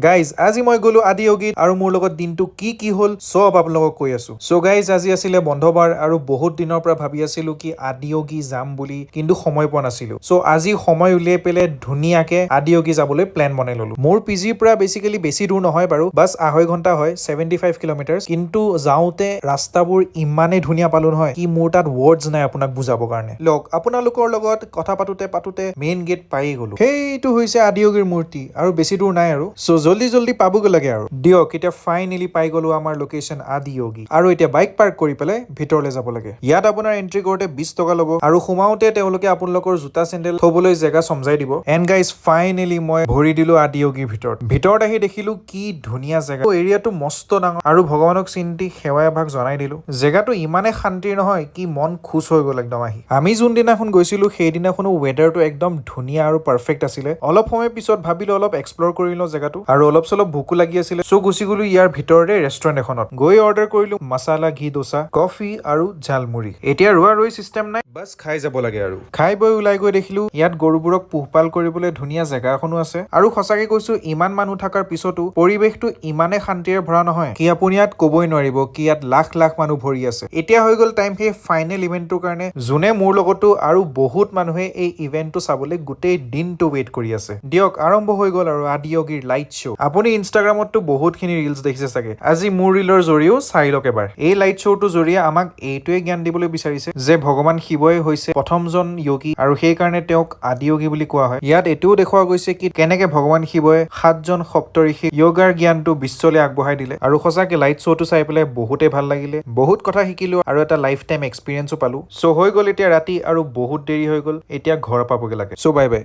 Guys, আজি মই গ'লো আদিয়োগীত আৰু মোৰ লগত দিনটো কি কি হ'ল চব আপোনালোকক কৈ আছো। চ' গাইজ, আজি আছিলে বন্ধবাৰ আৰু বহুত দিনৰ পৰা ভাবি আছিলো কি আদিয়োগী যাম বুলি, কিন্তু সময় পোৱা নাছিলো। চ' আজি সময় উলিয়াই পেলাই ধুনীয়াকে আদিয়োগী যাবলৈ প্লেন বনাই ললো। মোৰ পি জিৰ পৰা বেচিকেলি বেছি দূৰ নহয় বাৰু, বাছ 2.5 ঘণ্টা হয়, 75 কিলোমিটাৰ। কিন্তু যাওঁতে ৰাস্তাবোৰ ইমানেই ধুনীয়া পালো নহয় কি মোৰ তাত ৱৰ্ডছ নাই আপোনাক বুজাবৰ কাৰণে। লওক, আপোনালোকৰ লগত কথা পাতোতে পাতোতে মেইন গেট পায়ে গ'লো। সেইটো হৈছে আদিয়োগীৰ মূৰ্তি আৰু বেছি দূৰ নাই আৰু। চ' জল্দি জল্দি পাবগৈ লাগে আৰু। দিয়ক, এতিয়া ফাইনেলি পাই গ'লো আমাৰ লোকেশ্যন আদিয়োগী আৰু এতিয়া বাইক পাৰ্ক কৰি পেলাই ভিতৰলৈ যাব লাগে। ইয়াত আপোনাৰ এণ্ট্ৰি কৰোঁতে 20 টকা ল'ব আৰু সোমাওঁতে তেওঁলোকে আপোনালোকৰ জোতা চেণ্ডেল থবলৈ জেগা চমজাই দিব। এণ্ড গাইজ, ফাইনেলি মই ভৰি দিলো আদিয়োগীৰ ভিতৰত। ভিতৰত আহি দেখিলো কি ধুনীয়া জেগা। এৰিয়াটো মস্ত ডাঙৰ আৰু ভগৱানক চিন্তি সেৱা এভাগ জনাই দিলো। জেগাটো ইমানে শান্তিৰ নহয় কি মন খুচ হৈ গ'ল একদম আহি। আমি যোনদিনাখন গৈছিলো, সেইদিনাখনো ৱেডাৰটো একদম ধুনীয়া আৰু পাৰফেক্ট আছিলে। অলপ সময় পিছত ভাবিলো অলপ এক্সপ্ল'ৰ কৰি লওঁ জেগাটো আৰু অলপ চলপ ভোকো লাগি আছিলে। চ' গুচি গ'লো ইয়াৰ ভিতৰতে ৰেষ্টুৰেণ্ট এখনত। গৈ অৰ্ডাৰ কৰিলো মাছালা ঘি দোচা, কফি আৰু ঝালমুড়ি। এতিয়া ৰোৱা ৰৈ চিষ্টেম নাই, বাছ খাই যাব লাগে। আৰু খাই বৈ ওলাই গৈ দেখিলো ইয়াত গৰুবোৰক পোহপাল কৰিবলৈ ধুনীয়া জেগা এখনো আছে। আৰু সঁচাকে কৈছো, ইমান মানুহ থকাৰ পিছতো পৰিৱেশটো ইমানে শান্তিৰে ভৰা নহয় কি আপুনি ইয়াত ক'বই নোৱাৰিব কি ইয়াত লাখ লাখ মানুহ ভৰি আছে। এতিয়া হৈ গ'ল টাইম সেই ফাইনেল ইভেণ্টটোৰ কাৰণে, যোনে মোৰ লগতো আৰু বহুত মানুহে এই ইভেণ্টটো চাবলৈ গোটেই দিনটো ৱেইট কৰি আছে। দিয়ক, আৰম্ভ হৈ গ'ল আৰু আদিয়োগীৰ লাইট শ্ব'। আপুনি ইনষ্টাগ্ৰামততো বহুতখিনি ৰিলচ দেখিছে চাগে। আজি মোৰ ৰিলৰ জৰিয়েও চাই লওক এবাৰ। এই লাইট শ্ব'টোৰ জৰিয়ে আমাক এইটোৱে জ্ঞান দিবলৈ বিচাৰিছে যে ভগৱান শিৱই হৈছে প্ৰথমজন য়োগী আৰু সেইকাৰণে তেওঁক আদিয়োগী বুলি কোৱা হয়। ইয়াত এইটোও দেখুওৱা গৈছে কি কেনেকে ভগৱান শিৱই সাতজন সপ্তঋষি য়োগাৰ জ্ঞানটো বিশ্বলৈ আগবঢ়াই দিলে। আৰু সঁচাকে লাইট শ্ব'টো চাই পেলাই বহুতেই ভাল লাগিলে, বহুত কথা শিকিলো আৰু এটা লাইফ টাইম এক্সপিৰিয়েঞ্চো পালো। চ' হৈ গ'ল এতিয়া ৰাতি আৰু বহুত দেৰি হৈ গ'ল। এতিয়া ঘৰ পাবগৈ লাগে। চ' বাই বাই।